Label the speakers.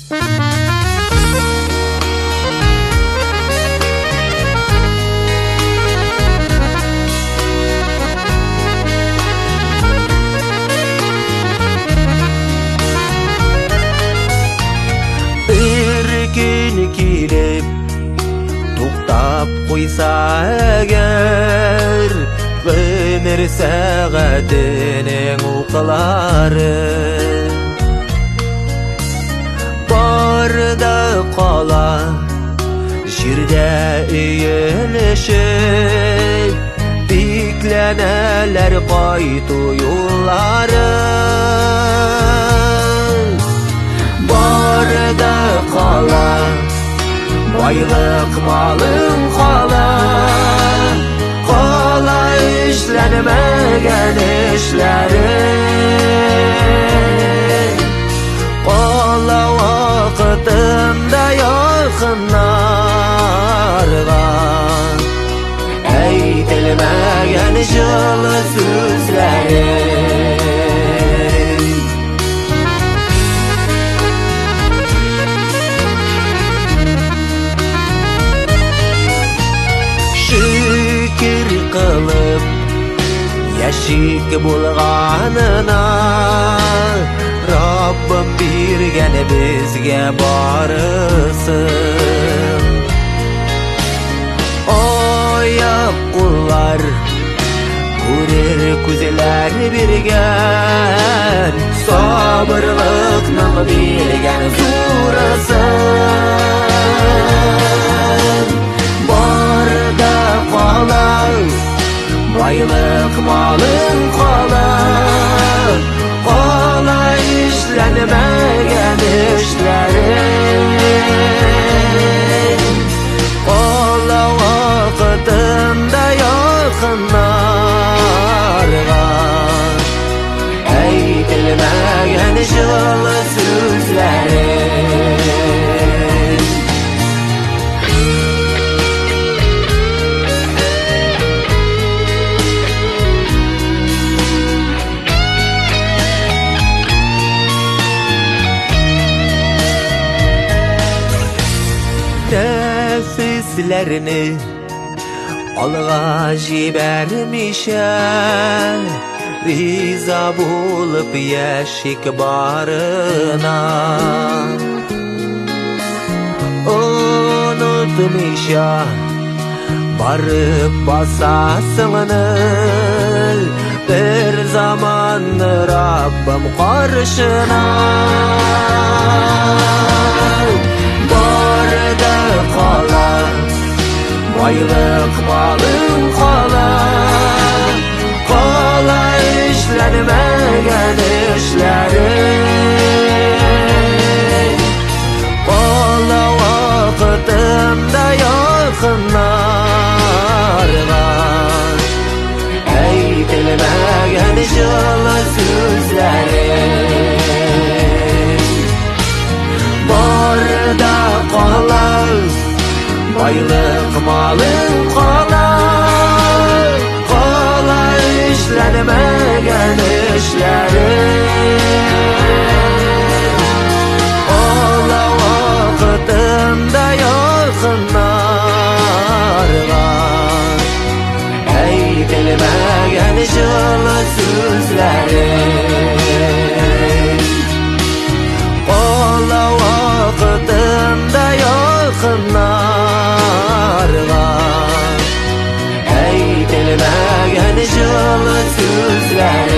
Speaker 1: Бер көн килеп туктап куйса әгәр гомер сәгатенең уклары, бар да кала җирдә өелешеп, бикләнәләр кайту юллары. Бар да кала, байлык малың кала, кала эшләнмәгән эшләрең, кала вакытында якыннарга әйтелмәгән җылы сүзләрең. Шөкер кылып яшик булганына, Раббым биргән безгә барысын. Аяк куллар, күрер күзләр биргән, сабырлыкның биргән зурысын. Бар да кала, байлык малың кала, кала эшләнмәгән эшләрең, кала вакытында якыннарга әйтелмәгән җылы сүзләрең. Нәфесләрне алга җибәрмичә, риза булып яшик барына. Онытмыйча барып басасыңны бер заман Раббым каршына. Бар да кала, байлык малың кала, кала эшләнмәгән эшләрең, кала вакытында якыннарга әйтелмәгән җылы сүзләрең. Бар да кала, байлык малың кала, кала эшләнмәгән эшләрең, кала вакытында якыннарга әйтелмәгән җылы сүзләрең. Кала вакытында якыннарга әйтелмәгән җылы сүзләрең.